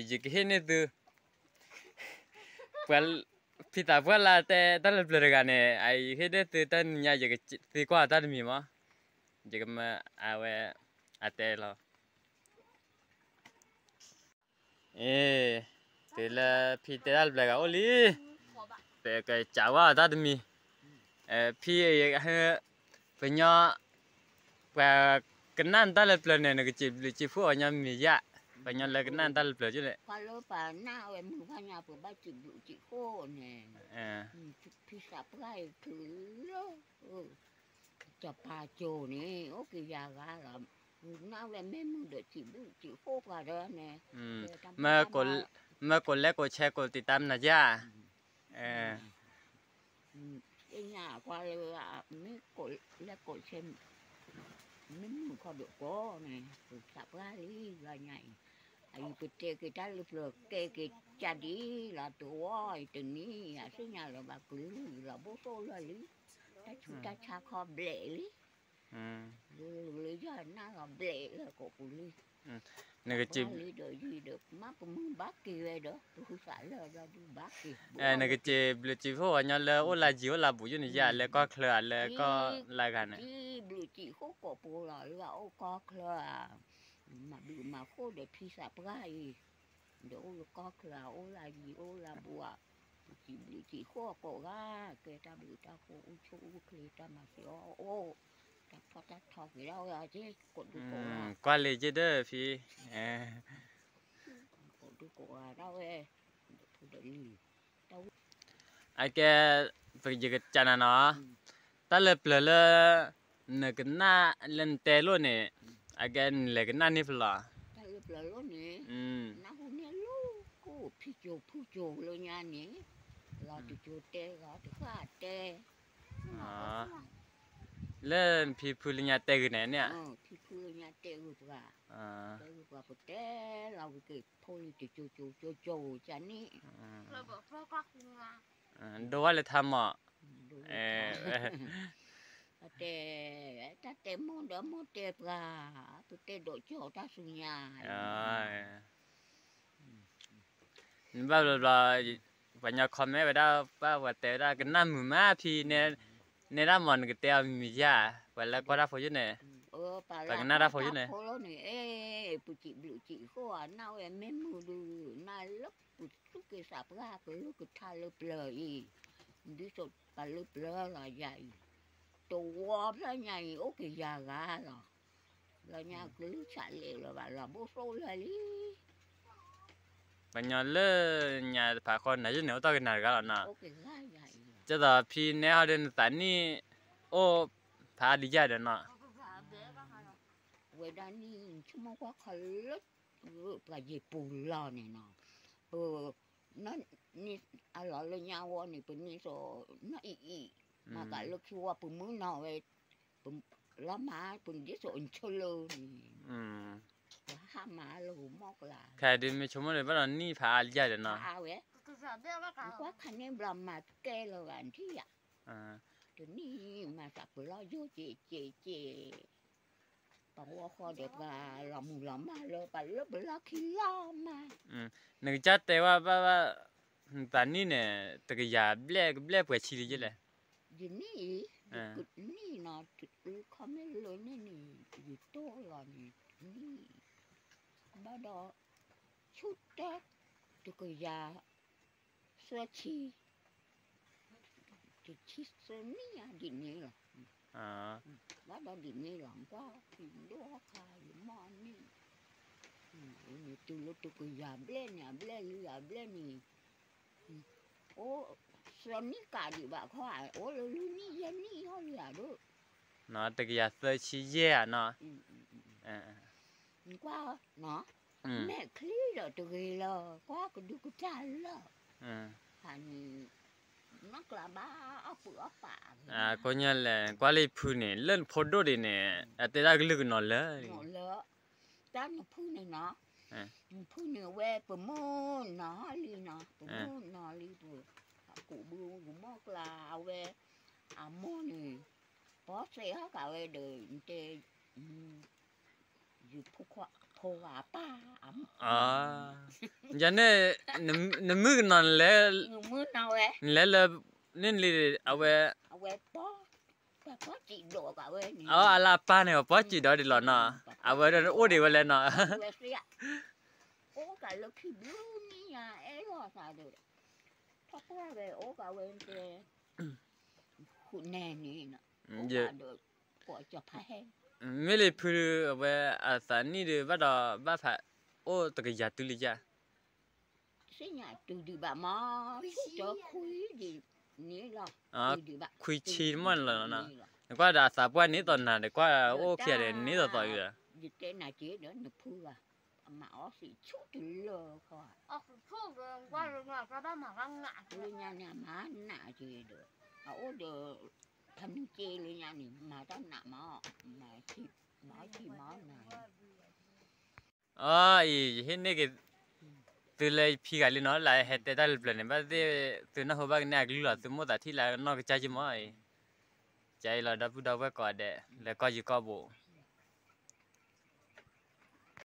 ယကဟ့ၣ်န့ၢ်သု ပှၤ ဖံသးပှၢ်လၢတဲတၢ်လၢပျၢၤတဂၤန့ၣ် ယဟ့ၣ်န့ၢ်သုတၢ်နံၤညါ ယကသံကွၢ်တၢ်တမံၤမး, ယကမၤအဝဲ အတဲလီၤ. အ့ တုၤလၢဖံတဲတၢ်လၢပျၢၤဂၤအိၣ်လံ, ပကစံးဝဲတၢ်တမံၤ, ဖံ ပညီ ပှၤကနၣ်နတၢ်လၢပျၢၤန့ၣ် နကစံးဘျုးစံးဖှိၣ်ပှၤညီမံၤယါ, ပှၤညီလၢကနၣ်နတၢ်လၢပျၢၤယါန့ၣ်, ပှၤလၢပှၤနၣ်ဝဲမုၢ်ဖးညါ ပဘၣ်စံးဘျုးစံးဖှိၣ်န့ၣ်, ဖံသးပှၢ်အံၤချုးလၢ စီၤပၤကၠိၤန့ၣ် အိၣ်က့ၤယၤဂၤလီၤ, နၢ်ဝဲမ့ၢ်မုာ်ဒီးစံးဘျုးစံးဖှိၣ်ပှၤဒီးန့ၣ်, မၢကိးလဲကိးဆဲးကိးတံာ်တာ်မနၤယါ, သ့ၣ်ညါကွၢ်လၢ မ့ၢ်ကိးလဲကိးဆဲး မ့ၢ်မုာ်ခီဒိၣ်ကိးန့ၣ် ပသးပှၢ်လံလီၤညါအံၤ, အံၤပတဲက့ၤတၢ်လၢပျၢၤကဲက့ၤကၢ်ဒ်လီၤ တဝီအံၤတနံၤ အသ့ၣ်ညါလၢၤဘၣ်ကလုာ်လီၤ ဘိၣ်သိၣ်လၢာ်လံ, တၢ်ဆူးတၢ်ဆါခီဘျဲးလံ လၢလၢယၤနၢ်လီၤဘျဲးလၢကိးပူၤလံ, နကစံး လံဒီးယံၤဒီး မ့ၢ်ပမုၢ်ဘၣ်က့ၤဝဲဒီး ပဟုသးလၢာ်ဒီးဒုးဘၣ်က့ၤ, နကစံးဘျုးစံးဖှိၣ်ပှၤညီလၢအိၣ်လၢယံၤအိၣ်လၢဘူးယုၢ်န့ၣ်ယါ လၢကီၢ်ချၢဧါ လၢကီၢ်လၢဂၤန့ၣ်, စံးဘျုးစံးဖှိၣ်ကိးပူၤလီၤ လၢအအိၣ်ကီၢ်ချၢဧါ, မၤဘျုးမၤဖှိၣ်ဒီးဖံသးပှၢ်အံၤ ဒီးအိၣ်လၢကီၢ်ချၢဧါ အိၣ်လၢယံၤအိၣ်လၢဘူးဧါ, စံးဘျုးစံးဖှိၣ်ကိးဂၤ ကဲတၢ်ဘျုးတၢ်ဖှိၣ်အိၣ်ဆူၣ်အိၣ်ချ့တၢ်မၤစၢၤအီၣ်အိၣ်, တၢ်ဖှီၣ်တၢ်ထီက့ၤဒၣ်ဝဲအီၤက့ၤ ကိးဒုကိးဂၤ, ကွၢ်လံယ့ၢ်ဒၢဖံ ကိးဒုကိးဂၤဒၣ်ဝဲ, ဒီးလံ အကဲ ပယကစၢ်နၤနီၤ, တၢ်လၢပျၢၤလၢ နကနၣ်လၢနတဲလိၣ်န့ၣ်, အကဲနလဲၤကနၣ်န့ၢ်ဖဲလဲၣ်, တၢ်လၢပျၢၤလိၣ်န့ၣ်, နၢ်ဟူန့ၢ်လၢ ဖံကၠိဖုကၠိလၢညါန့ၣ်, လီၤတကၠိတဲလီၤတဃၣ်တဲ လၢဖံဖုလၢညါတဲဂ့ၤန့ၣ်န့ၣ်, ဖံဖုလၢညါတဲဂ့ၤပှၤ, တဲဂ့ၤပှၤပတဲလီၤဝံၤက့ၤဖိလံၤတကၠိကၠိကၠိကၠိကၠိန့ၣ် ဒိးဝဲလၢထါမး, တဲ, တၢ်တဲမိၢ်ဒီးမိၢ်တဲပှၤ, ပတဲဒိးကၠီတၢ်ဆူညါ, နဘၣ်ဘျီဘျီ, ပှၤညီ comment ဝဲဒၣ် ဘၣ်ပှၤတဲဝဲဒၣ် ကနၣ်မုာ်မးဖံ, နဲဒၣ်မးနကတဲအီၤမံၤမံၤယါ, ပှၤလၢကွၢ်တၢ်ဖိယုၢ်န့ၣ်, ပှၤကနၣ်တၢ်ဖိယုၢ်န့ၣ်, ပစံးဘျုးစံးဃိၣ်အနၢ်ဝဲမ့ၢ်မုာ်ဒုး နၢ်လၢပသူၣ်က့သးပှၢ်ကလုၢ်ကထါလၢပျၢၤအံၤ, ဒ်သိးပှၤလၢပျၢၤလီၤယၤအံၤ, တဝီဖျၢၣ်ညါအံၤ အိၣ်က့ၤယၤဂၤလီၤ, လီၤညါကလုၢ်ဆးလဲးလၢၤဘၣ်လီၤ ဘိၣ်သိၣ်လၢာ်လံ ပှၤညီလၢညါတဖးဃီနၤယုၢ်န့ၣ် အိၣ်တ့ၢ်ကနၤတဂၤလီၤနီၤ, ကဲသိးဖံနဲဟီဒ်နသးနံၣ် အိၣ်ဖးအါဒံးယါဒီးနီၤ, ဝဲဒၣ်နံၣ်ဆိကမိၣ်ကွၢ်ခီလၢ ပှၤယံၤပူၤလီၤန့ၣ်နီၤ, ပ န့ၣ် အလီၢ်လၢညါဝဲန့ၣ် ပန့ၢ်သိးနီၢ်အံၤအံၤ, မၤကးလၢခံဝဲပမုၢ်နီၤဝဲ, လီၤမး ပဒ်သိးအဆၢလၢန့ၣ်, ပဟးမၤလၢဂီၤမီၢ်ကျါ, ခဲဒ်မ့ၢ်ဆိကမိၣ်န့ၣ် ဘၣ်ဒီးနံၣ်ဖးအါလံယါဒီးနီၤ, အါဝဲ, ကွၢ်ခါန့ၣ်ဘျီမၤကဲလၢၤဂၤထံၣ်ယါ, တနံၣ်မၤသးပလီၢ်ယိၣ်က့ၤက့ၤက့ၤ ပှၤဝီဃီဒီးပှၤလီၤမုၢ်လီၤမၢ်လၢပှၤလၢပလီၢ်ခံလီၤမး, နကစၢ်တဲဝဲဘၣ်ဘၣ်, နသးနံၣ်န့ၣ် တကယၤဘျဲၣ်ကဘျဲၣ်ပှဲၤဆံလံယဲလဲၣ်, ယနံၣ်အံၤ, ယနံၣ်နီၤ တခီမ့ၢ်လၢန့ၣ်န့ၣ် ယတိၢ်လီၤန့ၣ် နံၣ်, ဘၣ်ဒီး ဆူတၢ် တကယၤ သၢဆံ တဆံသၢနံၣ်ဧါဒ်န့ၣ်လီၤ, ဘၣ်ဒီးဒ်န့ၣ်လီၤ ကွၢ်ဖံးဒိၣ်ဟီၣ်ခါယမီၢ်န့ၣ်, တုၤလၢတကယၤဘျဲၣ်န့ၣ် အဘျဲၣ်လံအဘျဲၣ်န့ၣ်, အိၣ် သၢနံၣ်ကးဒံးဘၣ်ခီ အိၣ်လၢလွံၢ်နံၣ်ယဲၢ်နံၣ်ဟီၣ်လံဧါဒိၣ်, တကယၤသၢဆံယဲၢ်ဧါနီၤ, ကွၢ် မဲာ်ချံဒီးတဂ့ၤလၢၤ ကွၢ်ကဒုကတၢ်လၢာ်, ဖးန့ၣ် နီၢ်ကျါဘၣ်အီၣ်ပုၢ်အီၣ်ပာ်, ကိးညါလဲၣ် ကွၢ်လၢယဖုန့ၣ် လၢနဖိဒိၣ်ဒံးန့ၣ် အတဲဒၣ်ကလုၢ်ကနီၤလၢာ်, တၢ်နဖုန့ၣ်နီၤ, နဖုန့ၣ်ဝဲပမုၢ်နီၤလံနီၤ ပမုၢ်နီၤလံပ, ကူးဘုမီၢ်ကျါအဝဲ, အမိၢ်န့ၣ်, ပီစဲးဟီၣ်ကးဝဲဒီး နတဲ ယဖိခွါ ယၤန့ၣ် နမုၣ်ကနီၤ နလဲၤလၢ န့ၣ်လံ အဝဲ အလၢအပၢ်န့ၣ် ပှၤပီစံးဒီးဒ်လီၤနီၤ, အဝဲဒၣ်အိၣ်ဒံးဝဲလဲၣ်နီၤ, အိၣ်ကးလၢခံဘျုးနံၣ်ယၤ အဲၣ်လီၤသးဒီး ထီၣ်ပှၢ်ဝဲအိၣ်ကးဝဲ ဃုနဲၣ်န့ၣ် မ့ၢ်လံဖု အဝဲအသးနံၣ်ဒီး ဘၣ်ဒီးဘၣ်ဖး အိၣ်တကယၤတုၤလံယါ, သ့ၣ်ညါတုၤဒံးဘၣ်မး, ဆူၣ်တခွံဒံးန့ၣ်လီၤ, ခွံဆံမးလီၤနီၤ, နကွၢ်ဒီးအသးပှၢ်န့ၢ်သိးနၤဒီး ကွၢ်အိၣ်ခံဂၤဒီးန့ၢ်သိးသိးအံၤဒီး, ယတဲနၤက့ၤဒီးနဖုဂၤ, အမၤအီၣ်သံဆူၣ်တလၢခီ, လၢညါန့ၣ် အမၤနးက့ၤဒီး, အအိၣ်ဒီး ဖးနုာ်က့ၤလၢညါန့ၣ် မၤတၢ်နးမး, မၤထံၣ်မၤနၤ အအံၤ ယဟ့ၣ်န့ၢ်က့ၤ သုလၢယဖံဂၤလံနီၤ, လၢဟဲတဲတၢ်လၢပျၢၤန့ၣ် ဘၣ်သ့ၣ် သုနၢ်ဟူဘၣ်ကန့ၢ်အကလုၢ်လီၤ, သုမိၣ်သးထံၣ်လၢနီၢ်ကစၢ်က့မးအံၤ, ကဲအံၤလီၤ ဒီပုၢ်ဒီဝဲၢ်ကိးဂၤဒဲး လၢကီၢ်ယံၤကီၢ်ဘူး